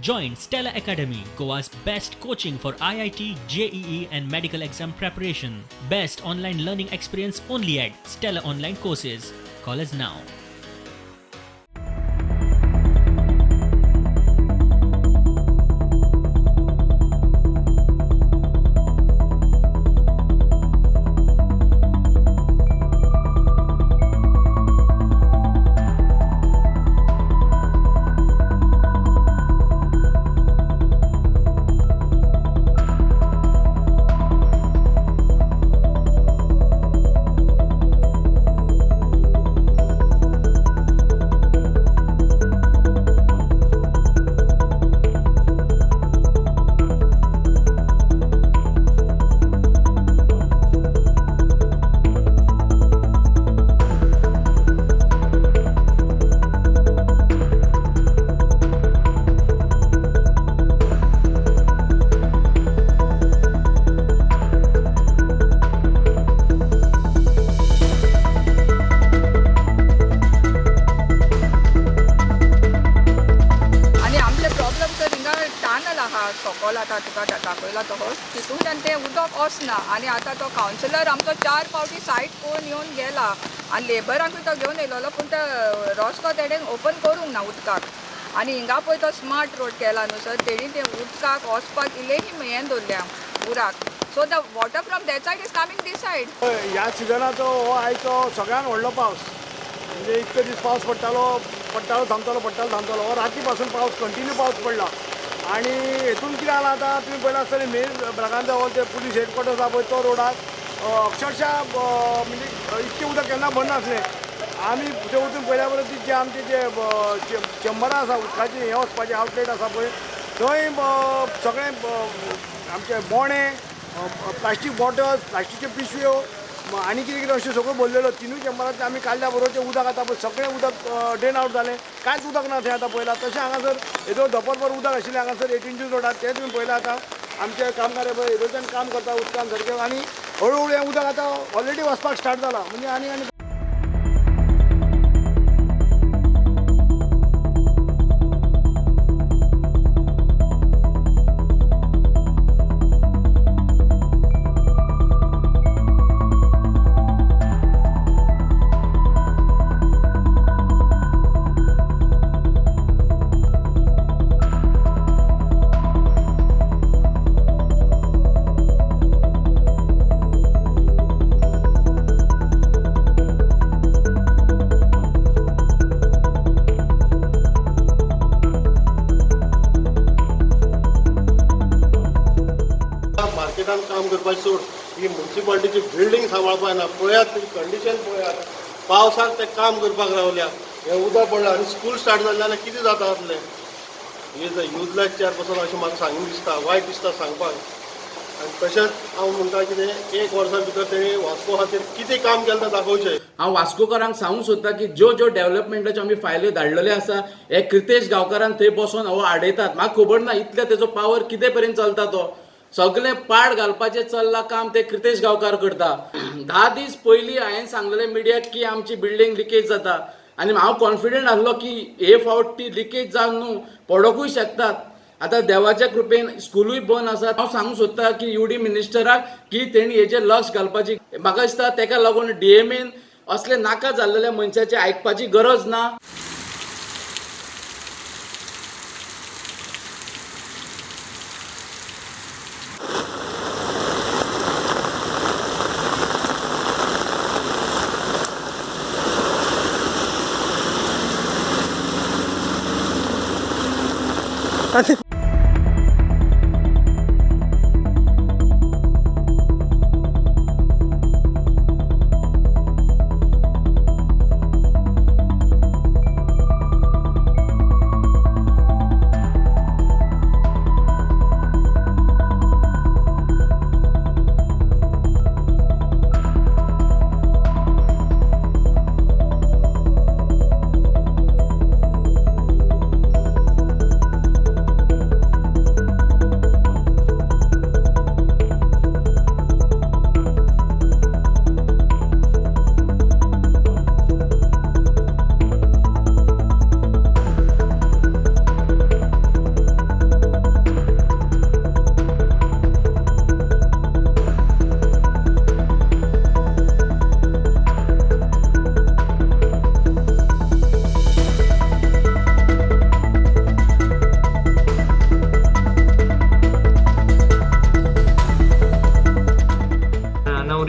Join Stella Academy, Goa's best coaching for IIT, JEE and medical exam preparation. Best online learning experience only at Stella Online Courses. Call us now. सकल आतां तुका दाखयला तो तितूंतल्यान तें उदक वचना आनी आतां तो कावन्सिलर आमचो 4 फावटी सायट पळोवन येवन गेला आनी लेबरांकूय तो घेवन येयलेलो, पूण तो रस्तो तेणेन ओपन करूंक ना उदकाक. आनी हिंगा पळय तो स्मार्ट रोड केला न्हू सर, तेणी तें उदकाक वचपाक इल्लें हें दवरल्या उराक. So the water from that side is coming this side. ह्या सिजनाचो हो आयचो सगळ्यान व्हडलो पावस, म्हणजे इतके दीस पावस पडटालो पडटालो थांबतालो पडटालो थांबतालो, हो राती पासून पावस कंटिन्यू पावस पडला. आनी हेतून कितें जालां आतां तुमी पळयलां आसतलें, मेन ब्रागांझा हॉल ते पुलीस हेडक्वॉर्टर्स आसा पळय तो रोडाक अक्षरशः म्हणजे इतकें उदक केन्ना भरनासलें. आमी थंय वचून पळयल्या बरोबर ती जे आमचे जे चेंबरां आसा उदकाचें हें वचपाचें आवटलेट आसा पळय थंय सगळें आमचे बोणे, प्लास्टीक बॉटल्स, प्लास्टिकच्यो पिशव्यो आनी कितें कितें अशें सगळें भरलेलो. 3 चेंबरांतलें आमी काडल्या बरोबर तें उदक आतां पळय सगळें उदक ड्रेन आवट जालें, कांयच उदक ना थंय आतां पळयलां. तशें हांगासर येदो धोपरभर उदक आशिल्लें हांगासर 18 जून रोडार, तें तुमी पळयलां. आतां आमचे कामगार पळय हेतूंतल्यान काम करता उदकान सारकें, आनी हळू हळू हें उदक आतां ऑलरेडी वचपाक स्टार्ट जालां. म्हणजे आनी आनी मार्केटान काम करपाचें सोड, ही मुन्सिपालिटीची बिल्डींग सांबाळपाक ना. पळयात ती कंडिशन पळयात, पावसाक ते काम करपाक रावल्या, हें उदक पडलां आनी स्कूल स्टार्ट जालें जाल्यार कितें जाता जातलें. He is a useless chairperson अशें म्हाका सांगून दिसता, वायट दिसता सांगपाक. आनी तशेंच हांव म्हणटा कितें एक वर्सा भितर तेणी वास्को खातीर कितें काम केलें तें दाखोवचें. हांव वास्कोकारांक सांगूंक सोदता की ज्यो ज्यो डेव्हलपमेंटाच्यो आमी फायल्यो धाडलेल्यो आसा हे क्रितेश गांवकारान थंय बसोन हो आडयतात. म्हाका खबर ना इतले तेजो पावर कितें पर्यंत चलता, तो सगळें पाड घालपाचें चल्लां काम ते क्रितेश गांवकार करता. 10 दीस पयलीं हांवें सांगलेलें मिडियाक की आमची बिल्डींग लिकेज जाता आनी हांव कॉन्फिडंट आसलो की हे फावट ती लिकेज जावन न्हू पडोकूय शकतात. आतां देवाच्या कृपेन स्कुलूय बंद आसा. हांव सांगूंक सोदता की यू डी मिनिस्टराक की तेणी हेजेर लक्ष घालपाची. म्हाका दिसता तेका लागून डीएमएन असले नाका जाल्लेल्या मनशाचें आयकपाची गरज ना.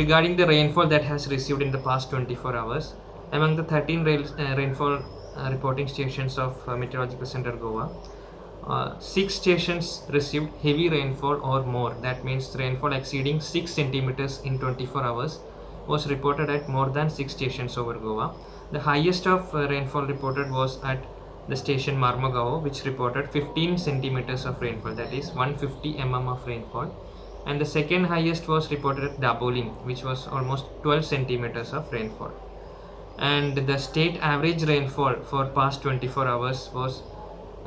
Regarding the rainfall that has received in the past 24 hours, among the 13 rainfall reporting stations of Meteorological Center Goa, 6 stations received heavy rainfall or more. That means rainfall exceeding 6 centimeters in 24 hours was reported at more than 6 stations over Goa. The highest of rainfall reported was at the station Marmagao, which reported 15 centimeters of rainfall, that is 150 mm of rainfall. And the second highest was reported at Dabolim, which was almost 12 centimeters of rainfall. And the state average rainfall for past 24 hours was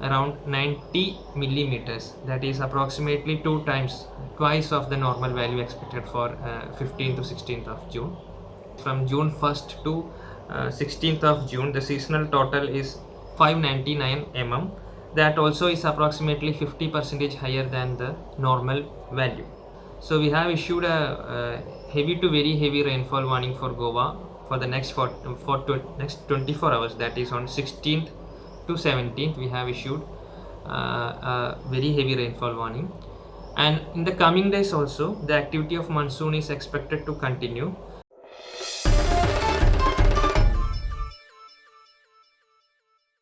around 90 millimeters, that is approximately twice of the normal value expected for 15th to 16th of June. From June 1st to 16th of June, the seasonal total is 599 mm. That also is approximately 50% higher than the normal value. So we have issued a heavy to very heavy rainfall warning for Goa for the next next 24 hours, that is on 16th to 17th we have issued a very heavy rainfall warning. And in the coming days also, the activity of monsoon is expected to continue.